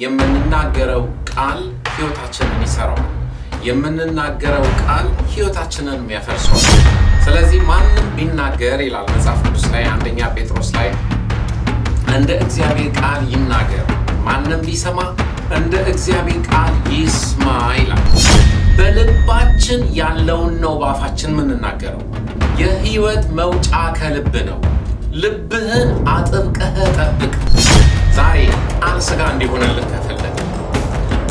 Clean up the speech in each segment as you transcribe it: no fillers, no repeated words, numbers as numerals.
የምንናገረው ቃል ሕይወታችንን ይሰራዋል። የምንናገረው ቃል ሕይወታችንን ያፈርሰዋል። ስለዚህ ማንም ቢናገር ይላል መጽሐፍ ቅዱስ ላይ፣ አንደኛ ጴጥሮስ ላይ፣ እንደ እግዚአብሔር ቃል ይናገር፣ ማንም ቢሰማ እንደ እግዚአብሔር ቃል ይስማ ይላል። በልባችን ያለውን ነው በአፋችን የምንናገረው። የሕይወት መውጫ ከልብ ነው። ልብህን አጥብቀህ ጠብቅ። ዛሬ ቃል ሥጋ እንዲሆንልን ከፈለግን፣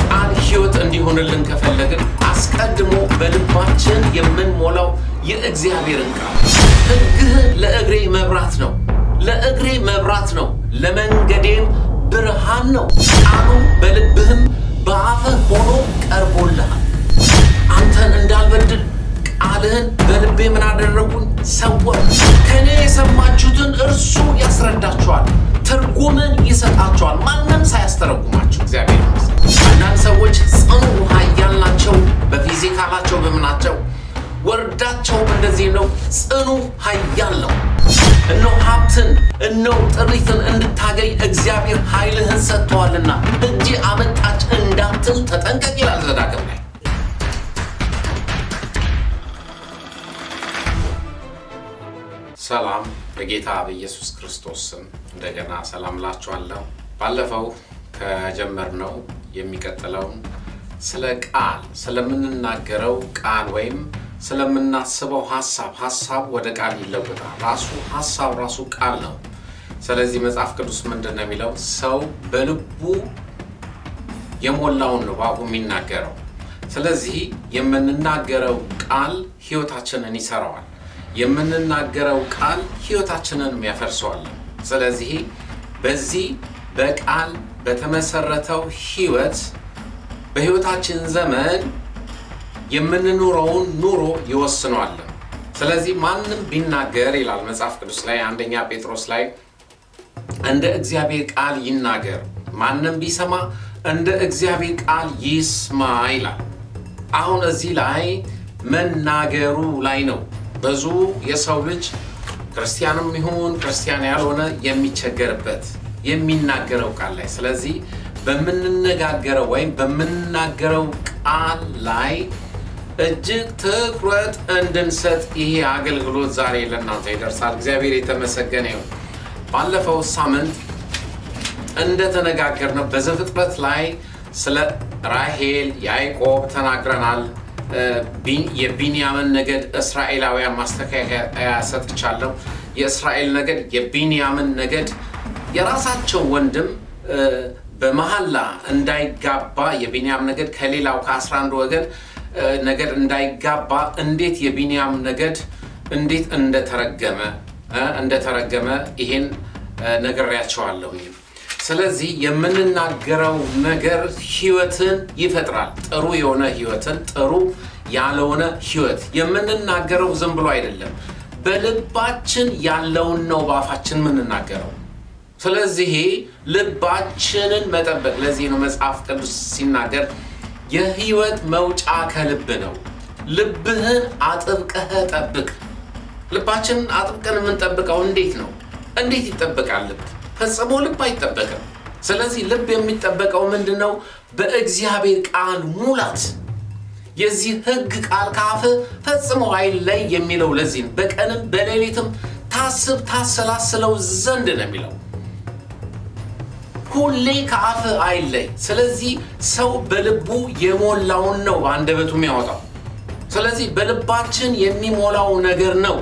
ቃል ሕይወት እንዲሆንልን ከፈለግን፣ አስቀድሞ በልባችን የምንሞላው የእግዚአብሔርን ቃል። ሕግህ ለእግሬ መብራት ነው፣ ለእግሬ መብራት ነው፣ ለመንገዴም ብርሃን ነው። ቃሉ በልብህም በአፍህ ሆኖ ቀርቦልሃል። አንተን እንዳልበድል ቃልህን በልቤ ምን አደረግኩኝ? ሰወር። ከእኔ የሰማችሁትን እርሱ ያስረዳችኋል፣ ትርጉምን ይሰጣችኋል፣ ማንም ሳያስተረጉማችሁ። እግዚአብሔር ይመስገን። አንዳንድ ሰዎች ጽኑ ኃያል ናቸው፣ በ physical ኣቸው በምናቸው ወርዳቸውም እንደዚህ ነው። ጽኑ ኃያል ነው። እነሆ ሀብትን፣ እነሆ ጥሪትን እንድታገኝ እግዚአብሔር ኃይልህን ሰጥቶሃልና እጅ አመጣች እንዳትል ተጠንቀቅ ይላል ዘዳግም ላይ። ሰላም፣ በጌታ በኢየሱስ ክርስቶስ ስም እንደገና ሰላም እላችኋለሁ። ባለፈው ከጀመርነው የሚቀጥለውን ስለ ቃል፣ ስለምንናገረው ቃል ወይም ስለምናስበው ሀሳብ፣ ሀሳብ ወደ ቃል ይለወጣል። ራሱ ሀሳብ ራሱ ቃል ነው። ስለዚህ መጽሐፍ ቅዱስ ምንድን ነው የሚለው? ሰው በልቡ የሞላውን ነው በአፉ የሚናገረው። ስለዚህ የምንናገረው ቃል ሕይወታችንን ይሰራዋል። የምንናገረው ቃል ሕይወታችንን ያፈርሰዋል። ስለዚህ በዚህ በቃል በተመሰረተው ሕይወት በሕይወታችን ዘመን የምንኖረውን ኑሮ ይወስነዋል። ስለዚህ ማንም ቢናገር ይላል መጽሐፍ ቅዱስ ላይ፣ አንደኛ ጴጥሮስ ላይ፣ እንደ እግዚአብሔር ቃል ይናገር፣ ማንም ቢሰማ እንደ እግዚአብሔር ቃል ይስማ ይላል። አሁን እዚህ ላይ መናገሩ ላይ ነው ብዙ የሰው ልጅ፣ ክርስቲያንም ይሁን ክርስቲያን ያልሆነ፣ የሚቸገርበት የሚናገረው ቃል ላይ። ስለዚህ በምንነጋገረው ወይም በምንናገረው ቃል ላይ እጅግ ትኩረት እንድንሰጥ ይሄ አገልግሎት ዛሬ ለእናንተ ይደርሳል። እግዚአብሔር የተመሰገነ ይሁን። ባለፈው ሳምንት እንደተነጋገርነው በዘፍጥረት ላይ ስለ ራሄል፣ ያዕቆብ ተናግረናል። የቢንያምን ነገድ እስራኤላውያን ማስተካከያ ሰጥቻለሁ። የእስራኤል ነገድ የቢንያምን ነገድ የራሳቸው ወንድም በመሐላ እንዳይጋባ፣ የቢንያም ነገድ ከሌላው ከ11 ወገን ነገድ እንዳይጋባ፣ እንዴት የቢንያም ነገድ እንዴት እንደተረገመ ይሄን ነግሬያቸዋለሁ። ስለዚህ የምንናገረው ነገር ሕይወትን ይፈጥራል። ጥሩ የሆነ ሕይወትን፣ ጥሩ ያልሆነ ሕይወት። የምንናገረው ዝም ብሎ አይደለም። በልባችን ያለውን ነው በአፋችን የምንናገረው። ስለዚህ ልባችንን መጠበቅ፣ ለዚህ ነው መጽሐፍ ቅዱስ ሲናገር የሕይወት መውጫ ከልብ ነው። ልብህን አጥብቀህ ጠብቅ። ልባችንን አጥብቀን የምንጠብቀው እንዴት ነው? እንዴት ይጠበቃል ልብ? ፈጽሞ ልብ አይጠበቅም። ስለዚህ ልብ የሚጠበቀው ምንድን ነው? በእግዚአብሔር ቃል ሙላት። የዚህ ሕግ ቃል ከአፍህ ፈጽሞ አይለይ የሚለው ለዚህ ነው። በቀንም በሌሊትም ታስብ ታሰላስለው ዘንድ ነው የሚለው። ሁሌ ከአፍህ አይለይ። ስለዚህ ሰው በልቡ የሞላውን ነው በአንደበቱ የሚያወጣው። ስለዚህ በልባችን የሚሞላው ነገር ነው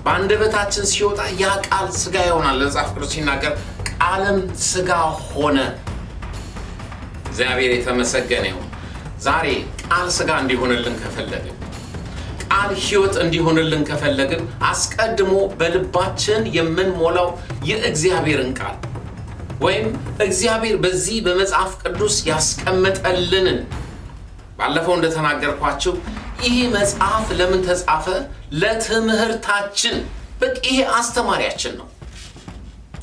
በአንደበታችን ሲወጣ ያ ቃል ስጋ ይሆናል። መጽሐፍ ቅዱስ ሲናገር ቃልም ስጋ ሆነ። እግዚአብሔር የተመሰገነ ይሁን። ዛሬ ቃል ስጋ እንዲሆንልን ከፈለግን፣ ቃል ሕይወት እንዲሆንልን ከፈለግን፣ አስቀድሞ በልባችን የምንሞላው የእግዚአብሔርን ቃል ወይም እግዚአብሔር በዚህ በመጽሐፍ ቅዱስ ያስቀመጠልንን፣ ባለፈው እንደተናገርኳችሁ ይህ መጽሐፍ ለምን ተጻፈ? ለትምህርታችን። በቃ ይሄ አስተማሪያችን ነው።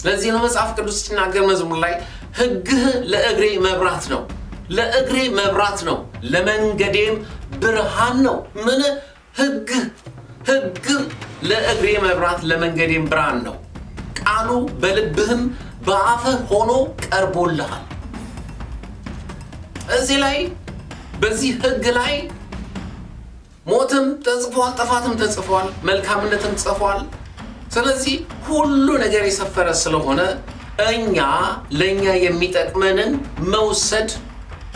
ለዚህ ነው መጽሐፍ ቅዱስ ሲናገር መዝሙር ላይ ሕግህ ለእግሬ መብራት ነው፣ ለእግሬ መብራት ነው፣ ለመንገዴም ብርሃን ነው። ምን? ሕግህ፣ ሕግህ ለእግሬ መብራት ለመንገዴም ብርሃን ነው። ቃሉ በልብህም በአፍህ ሆኖ ቀርቦልሃል። እዚህ ላይ በዚህ ሕግ ላይ ሞትም ተጽፏል፣ ጥፋትም ተጽፏል፣ መልካምነትም ተጽፏል። ስለዚህ ሁሉ ነገር የሰፈረ ስለሆነ እኛ ለእኛ የሚጠቅመንን መውሰድ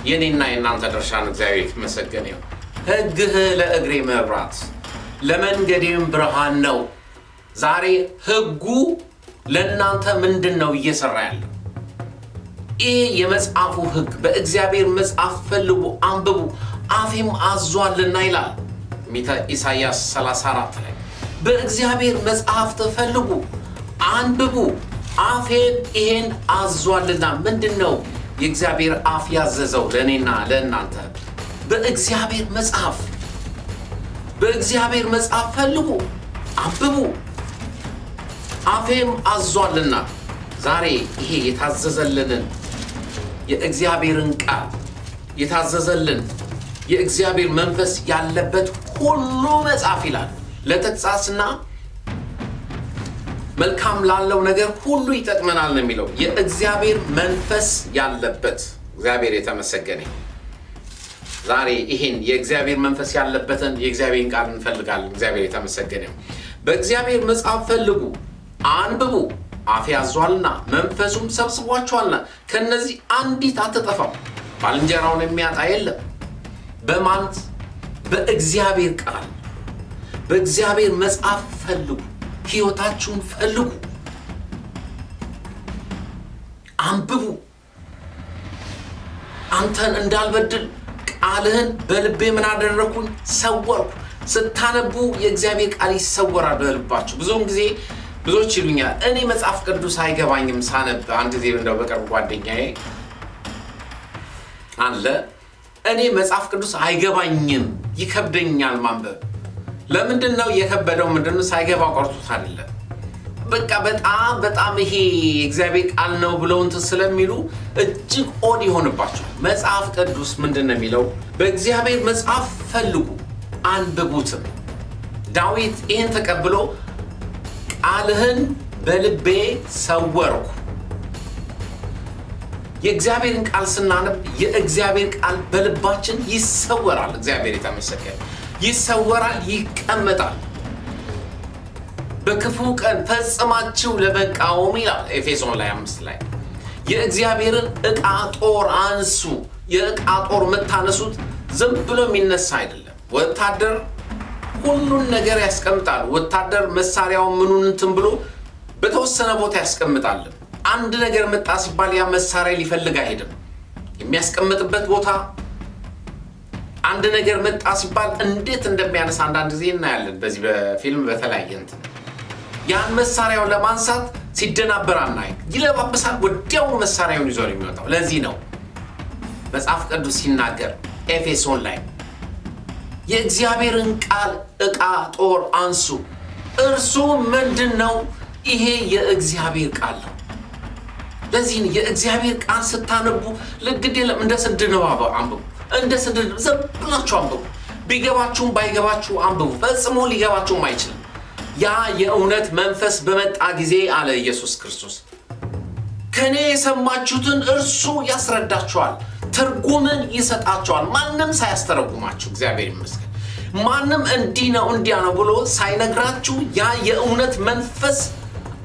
የኔና የእናንተ ድርሻ ነው። እግዚአብሔር የተመሰገነ ይሁን። ሕግህ ለእግሬ መብራት ለመንገዴም ብርሃን ነው። ዛሬ ሕጉ ለእናንተ ምንድን ነው እየሰራ ያለው? ይህ የመጽሐፉ ሕግ በእግዚአብሔር መጽሐፍ ፈልጉ፣ አንብቡ፣ አፌም አዟልና ይላል ኢሳይያስ 34 ላይ። በእግዚአብሔር መጽሐፍ ተፈልጉ፣ አንብቡ፣ አፌም ይሄን አዟልና። ምንድን ነው የእግዚአብሔር አፍ ያዘዘው ለእኔና ለእናንተ? በእግዚአብሔር መጽሐፍ በእግዚአብሔር መጽሐፍ ፈልጉ፣ አንብቡ፣ አፌም አዟልና። ዛሬ ይሄ የታዘዘልንን የእግዚአብሔርን ቃል የታዘዘልን የእግዚአብሔር መንፈስ ያለበት ሁሉ መጽሐፍ ይላል ለተግሣጽና መልካም ላለው ነገር ሁሉ ይጠቅመናል ነው የሚለው። የእግዚአብሔር መንፈስ ያለበት፣ እግዚአብሔር የተመሰገነ ይሁን። ዛሬ ይሄን የእግዚአብሔር መንፈስ ያለበትን የእግዚአብሔርን ቃል እንፈልጋለን። እግዚአብሔር የተመሰገነ ይሁን። በእግዚአብሔር መጽሐፍ ፈልጉ፣ አንብቡ፣ አፌ አዟልና መንፈሱም ሰብስቧቸዋልና ከነዚህ አንዲት አትጠፋም። ባልንጀራውን የሚያጣ የለም። በማን? በእግዚአብሔር ቃል፣ በእግዚአብሔር መጽሐፍ ፈልጉ፣ ሕይወታችሁን ፈልጉ፣ አንብቡ። አንተን እንዳልበድል ቃልህን በልቤ ምን አደረግኩኝ? ሰወርኩ። ስታነቡ የእግዚአብሔር ቃል ይሰወራል በልባችሁ። ብዙውን ጊዜ ብዙዎች ይሉኛል፣ እኔ መጽሐፍ ቅዱስ አይገባኝም ሳነብ። አንድ ጊዜ እንደው በቅርብ ጓደኛዬ አለ፣ እኔ መጽሐፍ ቅዱስ አይገባኝም፣ ይከብደኛል ማንበብ። ለምንድን ነው የከበደው? ምንድን ነው? ሳይገባው ቀርቶት አይደለም። በቃ በጣም በጣም ይሄ የእግዚአብሔር ቃል ነው ብለው እንትን ስለሚሉ እጅግ odd ይሆንባቸዋል። መጽሐፍ ቅዱስ ምንድን ነው የሚለው? በእግዚአብሔር መጽሐፍ ፈልጉ አንብቡትም። ዳዊት ይህን ተቀብሎ ቃልህን በልቤ ሰወርኩ። የእግዚአብሔርን ቃል ስናነብ የእግዚአብሔር ቃል በልባችን ይሰወራል። እግዚአብሔር የተመሰገነ፣ ይሰወራል፣ ይቀመጣል። በክፉ ቀን ፈጽማችሁ ለመቃወም ይላል ኤፌሶን ላይ 5 ላይ፣ የእግዚአብሔርን ዕቃ ጦር አንሱ። የዕቃ ጦር የምታነሱት ዝም ብሎ የሚነሳ አይደለም። ወታደር ሁሉን ነገር ያስቀምጣል። ወታደር መሳሪያውን ምኑን እንትን ብሎ በተወሰነ ቦታ ያስቀምጣል። አንድ ነገር መጣ ሲባል ያ መሳሪያ ሊፈልግ አይሄድም። የሚያስቀምጥበት ቦታ አንድ ነገር መጣ ሲባል እንዴት እንደሚያነሳ አንዳንድ ጊዜ እናያለን። በዚህ በፊልም በተለያየ እንትን ያን መሳሪያውን ለማንሳት ሲደናበር አናይም። ይለባብሳል፣ ወዲያውኑ መሳሪያውን ይዞ ነው የሚወጣው። ለዚህ ነው መጽሐፍ ቅዱስ ሲናገር ኤፌሶን ላይ የእግዚአብሔርን ቃል ዕቃ ጦር አንሱ። እርሱ ምንድን ነው? ይሄ የእግዚአብሔር ቃል ነው። ለዚህ የእግዚአብሔር ቃል ስታነቡ ግድ የለም፣ እንደ ስድ ንባብ አንብቡ። እንደ ስድ ዝም ብላችሁ አንብቡ። ቢገባችሁም ባይገባችሁ አንብቡ። ፈጽሞ ሊገባችሁም አይችልም። ያ የእውነት መንፈስ በመጣ ጊዜ አለ ኢየሱስ ክርስቶስ፣ ከኔ የሰማችሁትን እርሱ ያስረዳችኋል፣ ትርጉምን ይሰጣችኋል። ማንም ሳያስተረጉማችሁ፣ እግዚአብሔር ይመስገን፣ ማንም እንዲህ ነው እንዲያ ነው ብሎ ሳይነግራችሁ ያ የእውነት መንፈስ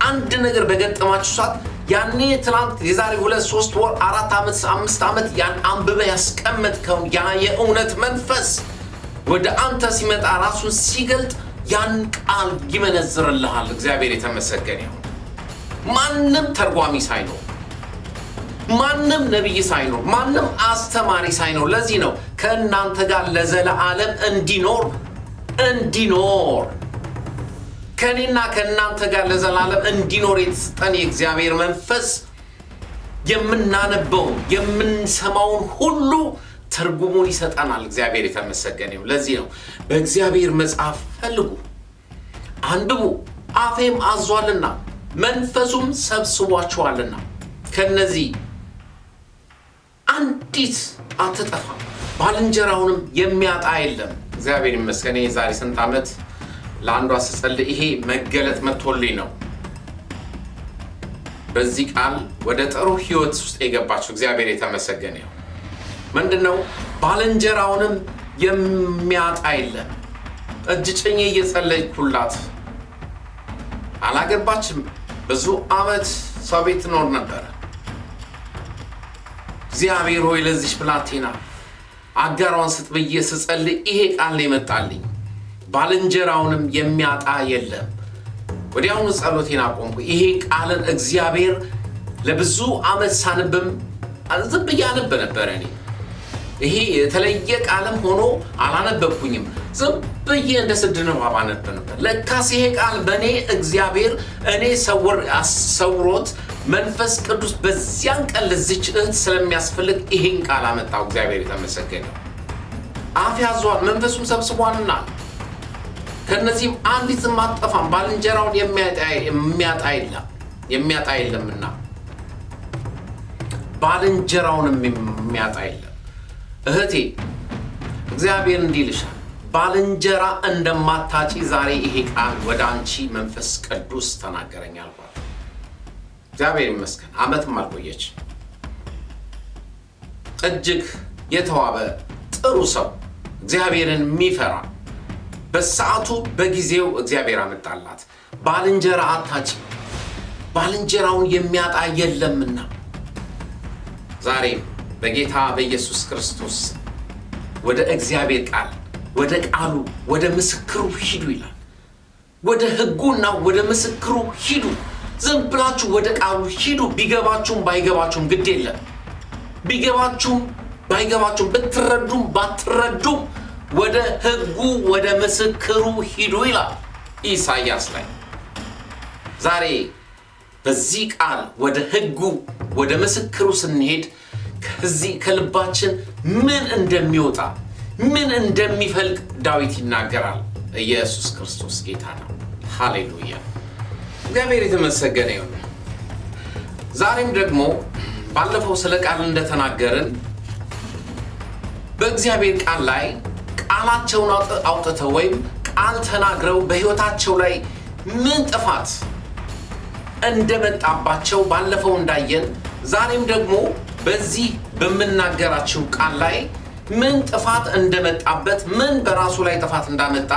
አንድ ነገር በገጠማችሁ ሰዓት ያኔ ትናንት የዛሬ 2 3 ወር 4 ዓመት 5 ዓመት ያን አንብበህ ያስቀመጥከውን ያ የእውነት መንፈስ ወደ አንተ ሲመጣ ራሱን ሲገልጥ ያን ቃል ይመነዝርልሃል። እግዚአብሔር የተመሰገነ ይሁን። ማንም ተርጓሚ ሳይኖር፣ ማንም ነቢይ ሳይኖር፣ ማንም አስተማሪ ሳይኖር። ለዚህ ነው ከእናንተ ጋር ለዘለዓለም እንዲኖር፣ ከእኔና ከእናንተ ጋር ለዘላለም እንዲኖር የተሰጠን የእግዚአብሔር መንፈስ የምናነበውን የምንሰማውን ሁሉ ትርጉሙን ይሰጠናል። እግዚአብሔር የተመሰገነ ይሁን። ለዚህ ነው በእግዚአብሔር መጽሐፍ ፈልጉ፣ አንብቡ፣ አፌም አዟልና መንፈሱም ሰብስቧቸዋልና ከነዚህ አንዲት አትጠፋም፣ ባልንጀራውንም የሚያጣ የለም። እግዚአብሔር ይመስገን። የዛሬ ስንት ዓመት ለአንዷ ስጸልይ ይሄ መገለጥ መጥቶልኝ ነው። በዚህ ቃል ወደ ጥሩ ህይወት ውስጥ የገባችው፣ እግዚአብሔር የተመሰገነ ይሁን። ምንድን ነው? ባልንጀራውንም የሚያጣ የለም። እጅ ጭኜ እየጸለይኩላት አላገባችም። ብዙ ዓመት ሰው ቤት ትኖር ነበረ። እግዚአብሔር ሆይ ለዚች ብላቴና አጋሯን ስጥ ብዬ ስጸልይ ይሄ ቃል ነው የመጣልኝ። ባልንጀራውንም የሚያጣ የለም። ወዲያውኑ ጸሎቴን አቆምኩ። ይሄ ቃልን እግዚአብሔር ለብዙ ዓመት ሳንብም ዝም ብዬ አነብ ነበረ። እኔ ይሄ የተለየ ቃልም ሆኖ አላነበብኩኝም። ዝም ብዬ እንደ ስድ ንባብ አነብ ነበር። ለካስ ይሄ ቃል በእኔ እግዚአብሔር እኔ ሰውሮት መንፈስ ቅዱስ በዚያን ቀን ለዚች እህት ስለሚያስፈልግ ይሄን ቃል አመጣው። እግዚአብሔር የተመሰገነ። አፍ ያዟል መንፈሱም ሰብስቧልና ከነዚህም አንዲትም አትጠፋም፣ ባልንጀራውን የሚያጣ የለምና ባልንጀራውንም የሚያጣ የለም። እህቴ እግዚአብሔር እንዲህ ይልሻል፣ ባልንጀራ እንደማታጪ ዛሬ ይሄ ቃል ወደ አንቺ መንፈስ ቅዱስ ተናገረኝ አልኳት። እግዚአብሔር ይመስገን ዓመትም አልቆየች። እጅግ የተዋበ ጥሩ ሰው፣ እግዚአብሔርን የሚፈራ በሰዓቱ በጊዜው እግዚአብሔር አመጣላት። ባልንጀራ አታጪ፣ ባልንጀራውን የሚያጣ የለምና። ዛሬም በጌታ በኢየሱስ ክርስቶስ ወደ እግዚአብሔር ቃል፣ ወደ ቃሉ፣ ወደ ምስክሩ ሂዱ ይላል። ወደ ሕጉና ወደ ምስክሩ ሂዱ። ዝም ብላችሁ ወደ ቃሉ ሂዱ። ቢገባችሁም ባይገባችሁም ግድ የለም። ቢገባችሁም ባይገባችሁም፣ ብትረዱም ባትረዱም ወደ ሕጉ ወደ ምስክሩ ሂዱ ይላል ኢሳይያስ ላይ። ዛሬ በዚህ ቃል ወደ ሕጉ ወደ ምስክሩ ስንሄድ ከዚህ ከልባችን ምን እንደሚወጣ፣ ምን እንደሚፈልቅ ዳዊት ይናገራል። ኢየሱስ ክርስቶስ ጌታ ነው። ሃሌሉያ! እግዚአብሔር የተመሰገነ ይሁን። ዛሬም ደግሞ ባለፈው ስለ ቃል እንደተናገርን በእግዚአብሔር ቃል ላይ ቃላቸውን አውጥተው ወይም ቃል ተናግረው በሕይወታቸው ላይ ምን ጥፋት እንደመጣባቸው ባለፈው እንዳየን፣ ዛሬም ደግሞ በዚህ በምናገራችሁ ቃል ላይ ምን ጥፋት እንደመጣበት፣ ምን በራሱ ላይ ጥፋት እንዳመጣ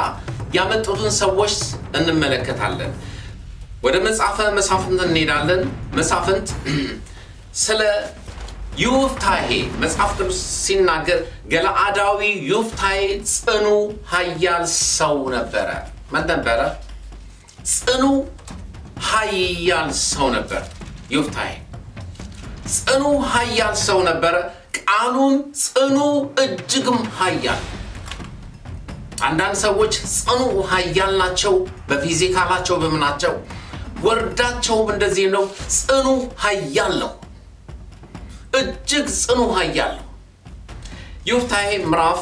ያመጡትን ሰዎች እንመለከታለን። ወደ መጽሐፈ መሳፍንት እንሄዳለን። መሳፍንት ስለ ዮፍታሔ መጽሐፍ ቅዱስ ሲናገር ገለዓዳዊ ዮፍታሔ ጽኑ ኃያል ሰው ነበረ። ምን ነበረ? ጽኑ ኃያል ሰው ነበር። ዮፍታሔ ጽኑ ኃያል ሰው ነበረ። ቃሉም ጽኑ እጅግም ኃያል። አንዳንድ ሰዎች ጽኑ ኃያል ናቸው በፊዚካላቸው በምናቸው፣ ወርዳቸውም እንደዚህ ነው። ጽኑ ኃያል ነው። እጅግ ጽኑ ኃያል ነው። ዮፍታሔ ምዕራፍ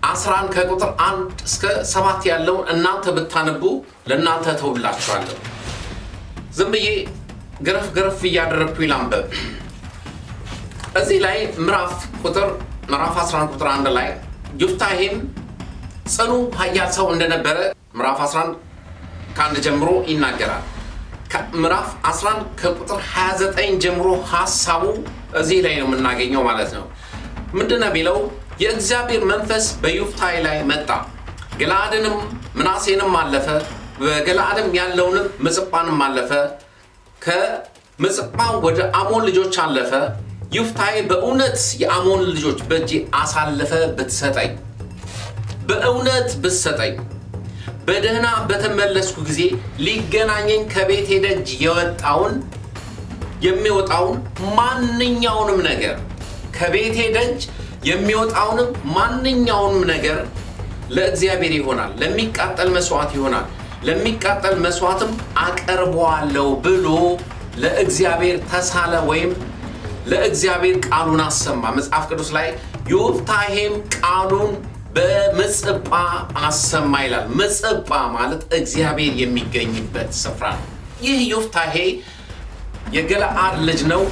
11 ከቁጥር 1 እስከ 7 ያለውን እናንተ ብታነቡ ለእናንተ ተውላችኋለሁ። ዝም ብዬ ገረፍ ገረፍ እያደረግኩ ላንበብ። እዚህ ላይ ምዕራፍ 11 ቁጥር 1 ላይ ዮፍታሔም ጽኑ ኃያል ሰው እንደነበረ ምዕራፍ 11 ከ1 ጀምሮ ይናገራል። ምዕራፍ 11 ከቁጥር 29 ጀምሮ ሀሳቡ እዚህ ላይ ነው የምናገኘው ማለት ነው። ምንድን ነው የሚለው? የእግዚአብሔር መንፈስ በዮፍታሔ ላይ መጣ፣ ገለዓድንም ምናሴንም አለፈ፣ በገለዓድም ያለውንም ምጽጳንም አለፈ፣ ከምጽጳ ወደ አሞን ልጆች አለፈ። ዮፍታሔ በእውነት የአሞን ልጆች በእጄ አሳልፈ ብትሰጠኝ፣ በእውነት ብትሰጠኝ፣ በደህና በተመለስኩ ጊዜ ሊገናኘኝ ከቤቴ ደጅ የሚወጣውን ማንኛውንም ነገር፣ ከቤቴ ደጅ የሚወጣውንም ማንኛውንም ነገር ለእግዚአብሔር ይሆናል፣ ለሚቃጠል መስዋዕት ይሆናል፣ ለሚቃጠል መስዋዕትም አቀርበዋለሁ ብሎ ለእግዚአብሔር ተሳለ ወይም ለእግዚአብሔር ቃሉን አሰማ። መጽሐፍ ቅዱስ ላይ ዮፍታሔም ቃሉን በምጽጳ አሰማ ይላል። ምጽጳ ማለት እግዚአብሔር የሚገኝበት ስፍራ ነው። ይህ ዮፍታሔ የገለዓድ ልጅ ነው።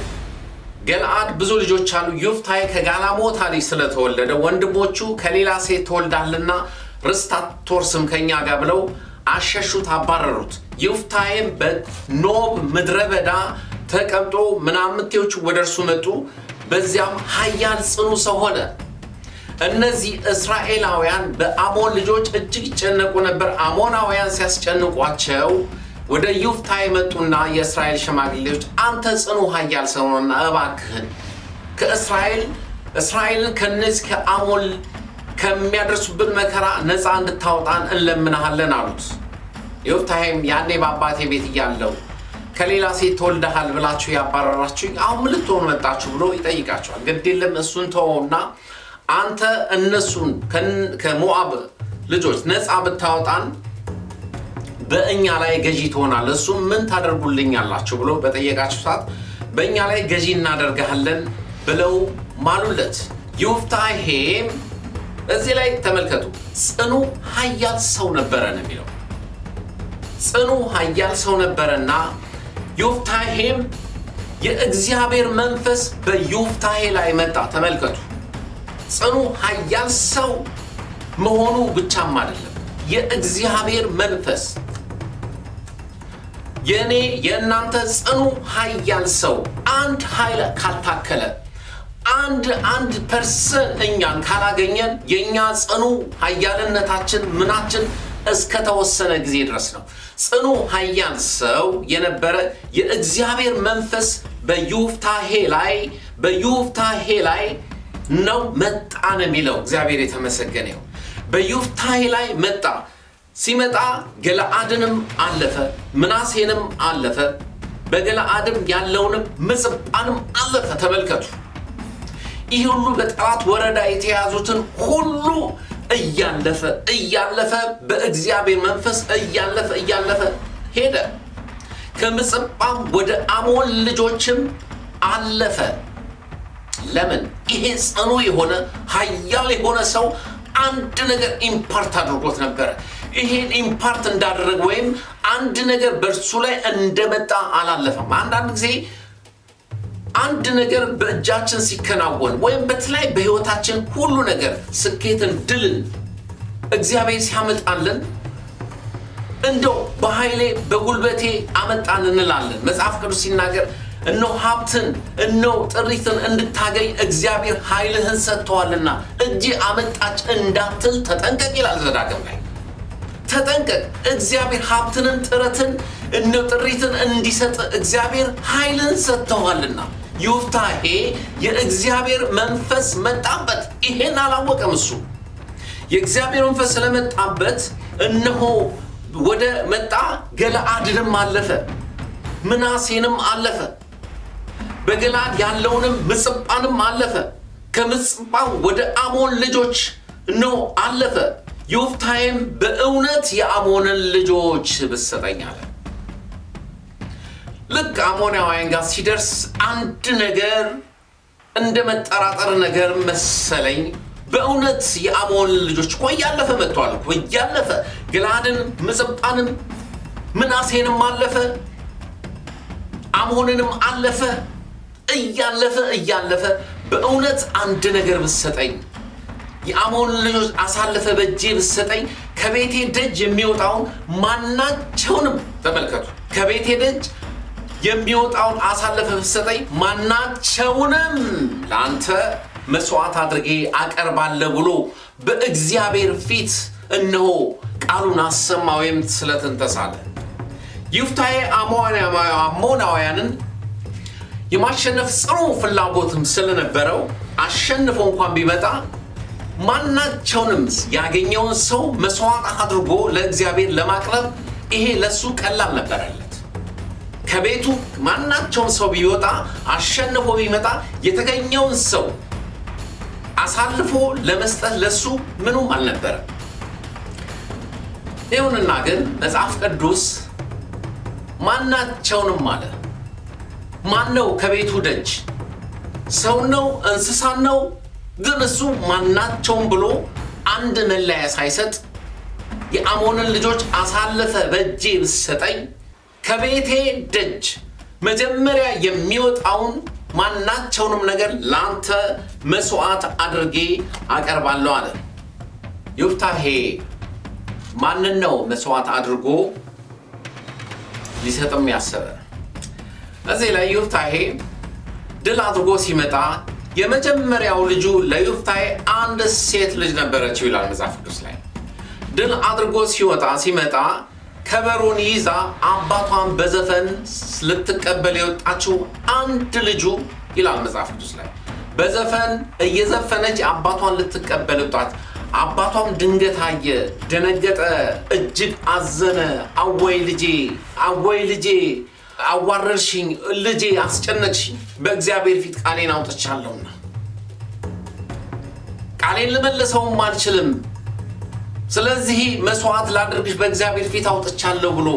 ገለዓድ ብዙ ልጆች አሉ። ዮፍታሔ ከጋላሞታ ልጅ ስለተወለደ ወንድሞቹ ከሌላ ሴት ተወልዳልና ርስት አትወርስም ከኛ ጋር ብለው አሸሹት፣ አባረሩት። ዮፍታሔም በኖብ ምድረ በዳ ተቀምጦ ምናምንቴዎቹ ወደ እርሱ መጡ። በዚያም ኃያል ጽኑ ሰው ሆነ። እነዚህ እስራኤላውያን በአሞን ልጆች እጅግ ይጨነቁ ነበር። አሞናውያን ሲያስጨንቋቸው ወደ ዮፍታሔ መጡና የእስራኤል ሽማግሌዎች አንተ ጽኑ ኃያል ሰው ነህና እባክህን ከእስራኤል እስራኤልን ከነዚህ ከአሞን ከሚያደርሱብን መከራ ነፃ እንድታወጣን እንለምንሃለን አሉት። ዮፍታሔም ያኔ በአባቴ ቤት እያለሁ ከሌላ ሴት ተወልደሃል ብላችሁ ያባረራችሁኝ አሁን ምን ልትሆኑ መጣችሁ ብሎ ይጠይቃቸዋል። ግድ የለም እሱን ተወውና አንተ እነሱን ከሞዓብ ልጆች ነፃ ብታወጣን በእኛ ላይ ገዢ ትሆናለህ። እሱም ምን ታደርጉልኛላችሁ ብሎ በጠየቃቸው ሰዓት በእኛ ላይ ገዢ እናደርግሃለን ብለው ማሉለት። ዮፍታሔም እዚህ ላይ ተመልከቱ፣ ጽኑ ኃያል ሰው ነበረ ነው የሚለው። ጽኑ ኃያል ሰው ነበረና ዮፍታሔም የእግዚአብሔር መንፈስ በዮፍታሔ ላይ መጣ። ተመልከቱ፣ ጽኑ ኃያል ሰው መሆኑ ብቻም አይደለም፣ የእግዚአብሔር መንፈስ የእኔ የእናንተ ጽኑ ኃያል ሰው አንድ ኃይል ካልታከለ፣ አንድ person እኛን ካላገኘን የእኛ ጽኑ ኃያልነታችን ምናችን እስከተወሰነ ጊዜ ድረስ ነው። ጽኑ ኃያል ሰው የነበረ የእግዚአብሔር መንፈስ በዮፍታሔ ላይ ነው መጣ ነው የሚለው። እግዚአብሔር የተመሰገነ ይሁን። በዮፍታሔ ላይ መጣ። ሲመጣ ገለዓድንም አለፈ፣ ምናሴንም አለፈ፣ በገለዓድም ያለውንም ምጽጳንም አለፈ። ተመልከቱ። ይህ ሁሉ በጠላት ወረዳ የተያዙትን ሁሉ እያለፈ እያለፈ በእግዚአብሔር መንፈስ እያለፈ እያለፈ ሄደ። ከምጽጳም ወደ አሞን ልጆችም አለፈ። ለምን? ይሄ ጽኑ የሆነ ኃያል የሆነ ሰው አንድ ነገር impart አድርጎት ነበረ። ይሄን impart እንዳደረገ ወይም አንድ ነገር በእርሱ ላይ እንደመጣ አላለፈም። አንዳንድ ጊዜ አንድ ነገር በእጃችን ሲከናወን ወይም በተለይ በሕይወታችን ሁሉ ነገር ስኬትን፣ ድልን እግዚአብሔር ሲያመጣልን እንደው በኃይሌ በጉልበቴ አመጣን እንላለን። መጽሐፍ ቅዱስ ሲናገር እነሆ ሀብትን እነሆ ጥሪትን እንድታገኝ እግዚአብሔር ኃይልህን ሰጥቶሃልና እጅህ አመጣች እንዳትል ተጠንቀቅ ይላል ዘዳግም ላይ። ተጠንቀቅ። እግዚአብሔር ሀብትንን ጥረትን እነሆ ጥሪትን እንዲሰጥ እግዚአብሔር ኃይልን ሰጥቶሃልና። ዮፍታሔ የእግዚአብሔር መንፈስ መጣበት። ይሄን አላወቀም እሱ። የእግዚአብሔር መንፈስ ስለመጣበት እነሆ ወደ መጣ፣ ገለዓድንም አለፈ፣ ምናሴንም አለፈ፣ በገለዓድ ያለውንም ምጽጳንም አለፈ። ከምጽጳ ወደ አሞን ልጆች እነሆ አለፈ። ዮፍታሔም በእውነት የአሞንን ልጆች ብትሰጠኝ አለ። ልክ አሞናውያን ጋር ሲደርስ አንድ ነገር እንደ መጠራጠር ነገር መሰለኝ። በእውነት የአሞን ልጆች እኮ እያለፈ መጥቷል እኮ፣ እያለፈ ገለዓድንም ምጽጳንም ምናሴንም አለፈ፣ አሞንንም አለፈ። እያለፈ እያለፈ በእውነት አንድ ነገር ብትሰጠኝ፣ የአሞን ልጆች አሳልፈህ በእጄ ብትሰጠኝ፣ ከቤቴ ደጅ የሚወጣውን ማናቸውንም፣ ተመልከቱ፣ ከቤቴ ደጅ የሚወጣውን አሳልፈህ ብትሰጠኝ ማናቸውንም ለአንተ መስዋዕት አድርጌ አቀርባለሁ ብሎ በእግዚአብሔር ፊት እነሆ ቃሉን አሰማ ወይም ስለትን ተሳለ። ዮፍታሔ አሞናውያንን የማሸነፍ ጽኑ ፍላጎትም ስለነበረው አሸንፎ እንኳን ቢመጣ ማናቸውንም ያገኘውን ሰው መስዋዕት አድርጎ ለእግዚአብሔር ለማቅረብ ይሄ ለሱ ቀላል ነበረለት። ከቤቱ ማናቸውም ሰው ቢወጣ፣ አሸንፎ ቢመጣ የተገኘውን ሰው አሳልፎ ለመስጠት ለሱ ምኑም አልነበረም። ይሁንና ግን መጽሐፍ ቅዱስ ማናቸውንም አለ። ማን ነው ከቤቱ ደጅ? ሰው ነው? እንስሳን ነው? ግን እሱ ማናቸውም ብሎ አንድ መለያ ሳይሰጥ የአሞንን ልጆች አሳልፈህ በእጄ ብትሰጠኝ ከቤቴ ደጅ መጀመሪያ የሚወጣውን ማናቸውንም ነገር ላንተ መስዋዕት አድርጌ አቀርባለሁ አለ። ዮፍታሔ ማንን ነው መስዋዕት አድርጎ ሊሰጥም ያሰበ? እዚህ ላይ ዮፍታሔ ድል አድርጎ ሲመጣ የመጀመሪያው ልጁ ለዮፍታሔ አንድ ሴት ልጅ ነበረችው ይላል መጽሐፍ ቅዱስ ላይ። ድል አድርጎ ሲወጣ ሲመጣ ከበሮን ይዛ አባቷን በዘፈን ልትቀበል የወጣችው አንድ ልጁ ይላል መጽሐፍ ቅዱስ ላይ፣ በዘፈን እየዘፈነች አባቷን ልትቀበል ወጣች። አባቷም ድንገት አየ፣ ደነገጠ፣ እጅግ አዘነ። አወይ ልጄ፣ አወይ ልጄ፣ አዋረድሽኝ፣ ልጄ አስጨነቅሽኝ፣ በእግዚአብሔር ፊት ቃሌን አውጥቻለሁና ቃሌን ልመልሰውም አልችልም። ስለዚህ መስዋዕት ላድርግሽ በእግዚአብሔር ፊት አውጥቻለሁ ብሎ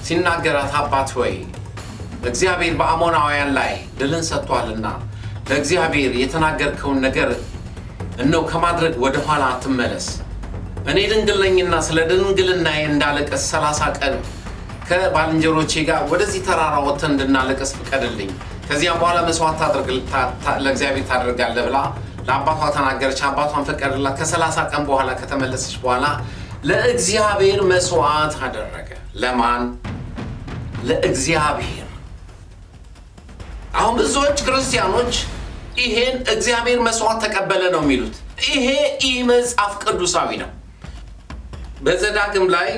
ሲናገራት፣ አባት ሆይ፣ እግዚአብሔር በአሞናውያን ላይ ድልን ሰጥቷልና ለእግዚአብሔር የተናገርከውን ነገር እነሆ ከማድረግ ወደኋላ አትመለስ። እኔ ድንግል ነኝና ስለ ድንግልናዬ እንዳለቅስ 30 ቀን ከባልንጀሮቼ ጋር ወደዚህ ተራራ ወጥተን እንድናለቅስ ፍቀድልኝ። ከዚያም በኋላ መስዋዕት ለእግዚአብሔር ታደርጋለህ ብላ ለአባቷ ተናገረች። አባቷን ፈቀደላት። ከ30 ቀን በኋላ ከተመለሰች በኋላ ለእግዚአብሔር መስዋዕት አደረገ። ለማን? ለእግዚአብሔር። አሁን ብዙዎች ክርስቲያኖች ይሄን እግዚአብሔር መስዋዕት ተቀበለ ነው የሚሉት። ይሄ መጽሐፍ ቅዱሳዊ ነው። በዘዳግም ላይ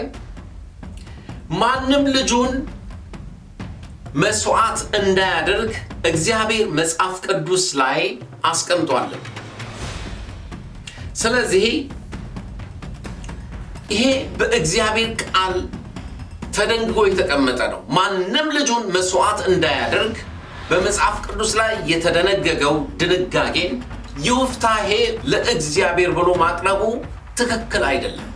ማንም ልጁን መስዋዕት እንዳያደርግ እግዚአብሔር መጽሐፍ ቅዱስ ላይ አስቀምጧል። ስለዚህ ይሄ በእግዚአብሔር ቃል ተደንግጎ የተቀመጠ ነው። ማንም ልጁን መስዋዕት እንዳያደርግ በመጽሐፍ ቅዱስ ላይ የተደነገገው ድንጋጌን ዮፍታሔ ለእግዚአብሔር ብሎ ማቅረቡ ትክክል አይደለም።